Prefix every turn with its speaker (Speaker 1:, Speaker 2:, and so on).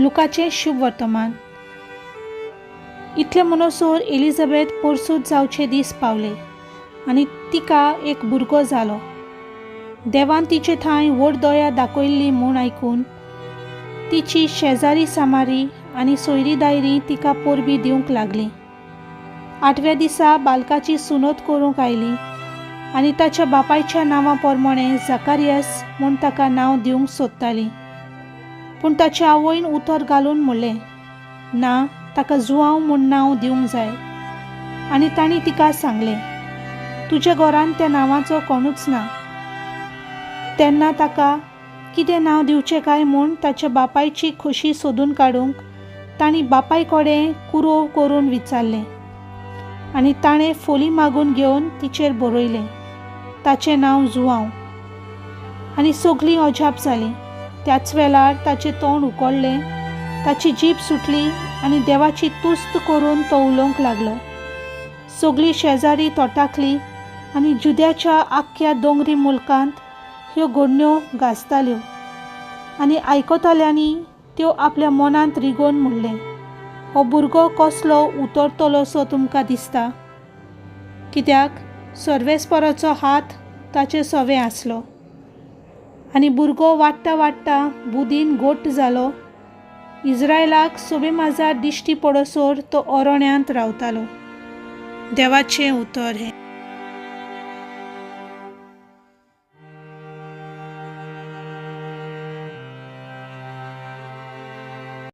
Speaker 1: लुकाचें शुभ वर्तमान. इतले म्हणसर एलिझाबेथ परसूत जावचे दीस पावले आनी तिका एक भुरगो जालो. देवान तिचे थंय व्हड दया दाखयल्ली म्हूण आयकून तिची शेजारी सामारी आनी सोयरी दायरी तिका परबी दिवंक लागली. आठव्या दिसा बालकाची सुनत करूंक आयली आनी ताच्या बापायच्या नांवा प्रमाणें जाकारियस म्हूण ताका नांव दिवंक सोदताली. पूण ताच्या आवयन उतर घालून म्हणलें, ना, ताका जुआंव म्हूण नांव दिवंक जाय. आनी तांणी तिका सांगलें, तुज्या घरांत त्या नांवाचो कोणूच ना. तेन्ना ताका कितें नांव दिवचें काय म्हूण ताच्या बापायची खोशी सोदून काडूंक तांणी बापाय कडेन कुरोव करून विचारलें. आनी ताणें फोली मागून घेवन तिचेर बरयलें, ताचें नांव जुआंव. आनी सगलीं अजाप जालीं. त्याच वेळार ताचें तोंड उकडलें, ताची जीब सुटली आनी देवाची तुस्त करून तो उलोवंक लागलो. सगळीं शेजारी तोटाकली आनी जुद्याच्या आख्ख्या दोंगरी मुलकांत ह्यो घडण्यो गाजताल्यो. आनी आयकतल्यांनी त्यो आपल्या मनांत रिगोवन म्हणलें, हो भुरगो कसलो उतरतलोसो तुमकां दिसता? कित्याक सर्वेस्पराचो हात ताचे सवे आसलो. आनी भुरगो वाडटा वाडटा बुदीन गोट जालो. इस्रायलाक सोबे माजार दिश्टी पडसर तो अरण्यांत रावतालो. देवाचें उतर हें.